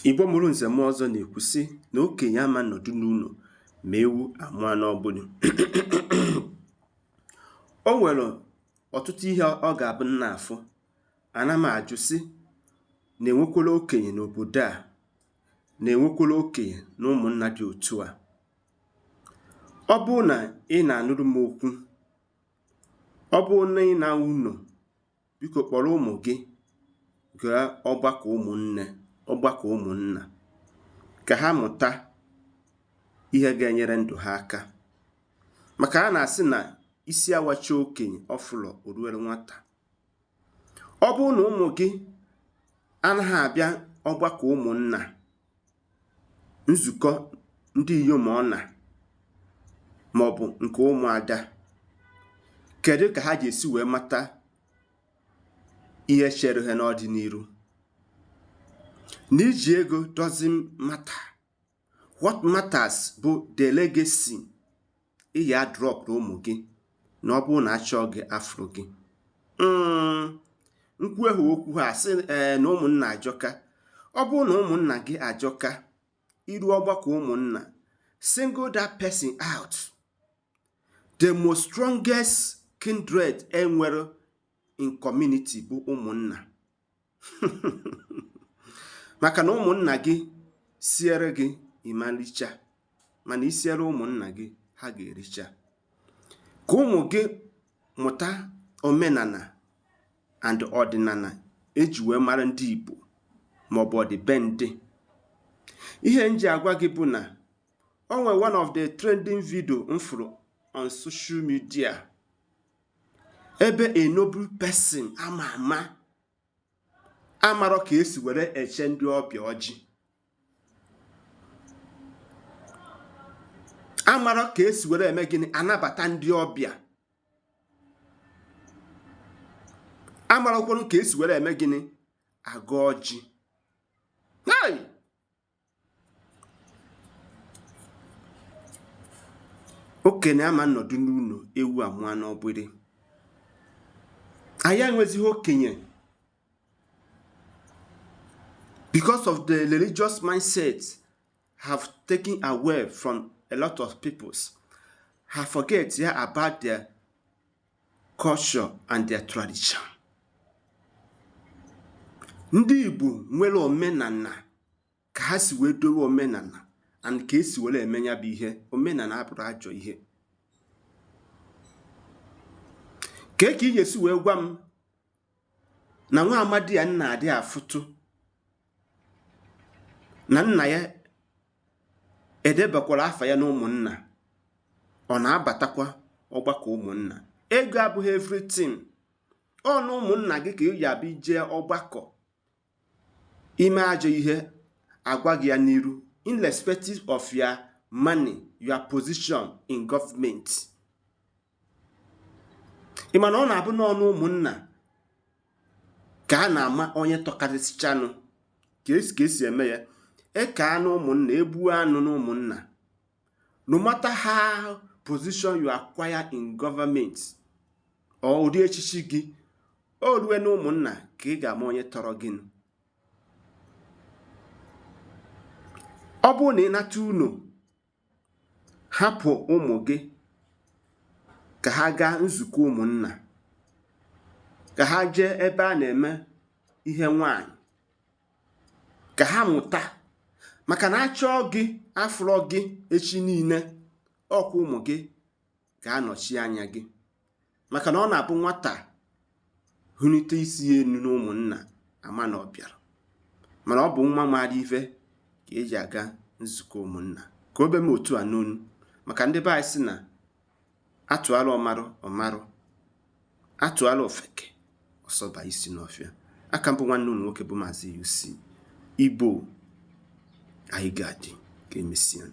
Igbo mụrụ nze mụọ ọzọ na-ekwu sị na okenye ama nọdụ n'ụlọ ma ewu amụọ n'ọgbụlị. O nwere ọtụtụ ihe ọ ga-abụ nna afụ ana m ajụ sị na enwekwala okenye n'obodo a, na enwekwala okenye na ụmụnna dị otu a. Ọ bụrụ na ị na-anụrụ m okwu, ọ bụrụ na ị na ụlọ, biko kpọrọ ụmụ gị gaa ọgbakọ ụmụnne, ọgbakọ ụmụnna, ka ha mụta ihe ga-enyere ndụ ha aka. Maka a na-asị na isi awachi okenye ọfụlọ oruere nwata. Ọ bụrụ na ụmụ gị anaghị abịa ọgbakọ ụmụnna, nzukọ ndị inyom ọna maọbụ nke ụmụada, kedu ka ha ga-esi wee mata ihe chere ha n'ọdịnihu? Na iji ego doesn't matter. What matters bụ the legacy ị ya drop ụmụ gị na ọ bụrụ na achọọ gị afụrụ gị. Nkwu ehu okwu ha sị ee na ụmụnna ajọka. Ọ bụrụ na ụmụnna gị ajọka, iru ọgbakọ ụmụnna, single that person out. The most strongest kindred enwere in community bụ ụmụnna. Maka na ụmụnna gị siere gị ịmalicha, mana isiere ụmụnna gị ha ga-ericha. Ka ụmụ gị mụta omenala and ọdịnala eji wee mara ndị Igbo maọbụ ọdịbendị. Ihe m ji agwa gị bụ na o nwere one of the trending video m fụrụ on social media ebe a noble person ama ama amarọ ka esi were eche ndị ọbịa ọjị, amarọ ka esi were eme gịnị, anabata ndị ọbịa, amarọkwanụ ka esi were eme gịnị, agọ ọjị. Hey! Okenye ama nọdụ n'ụlọ ewu amụọ n'ọgbịrị. Anyị enwezighị okenye because of the religious mindset have taken away from a lot of peoples. Ha forget ya about their culture and their tradition. Ndị Igbo nwere omenala ka ha si wee dowe omenala and ka esi were eme ya bụ ihe. Omenala abụrụ ajọ ihe. Ka ị ga-esi wee gwa m na nwa amadi ya nna adị afụtụ na nna ya edebakwara afa ya na ụmụnna, ọ na-abatakwa ọgbakọ ụmụnna? Ego abụghị everything. Ọ na ụmụnna gị ka ị ga-abịa ije ọgbakọ ime ajọ ihe agwa gị ya n'iru, irrespective of your money, your position in government. Ị ma na ọ na-abụ n'ọnụ ụmụnna ka a na-ama onye tọkarịsịchanụ ka esi eme ya. Eke anụ ụmụnna, egbuo anụ n'ụmụnna. No matter how position you acquire in government or ụdị echichi gị, o rue na ụmụnna ka ị ga-ama onye tọrọ gị. Ọ bụrụ na ị nata ụlọ, hapụ ụmụ gị ka ha gaa nzukọ ụmụnna, ka ha jee ebe a na-eme ihe nwanyị, ka ha mụta. Maka na achọọ gị afụrọ gị echi niile, ọkwa ụmụ gị ga-anọchi anya gị. Maka na ọ na-abụ nwata hụlite isi ya enu n'ụmụnna ama na ọ bịara. Mana ọ bụ nwa maara ife ka eji aga nzukọ ụmụnna. Ka obe m otu a n'onu, maka ndị be anyị sị na atụala ọmarụ ọmarụ, atụala ofeke ọsọba isi n'ọfịa. Aka mbụ nwanne unu nwoke bụ Maazị UC Igbo. Anyị ga-adị ka emesịa.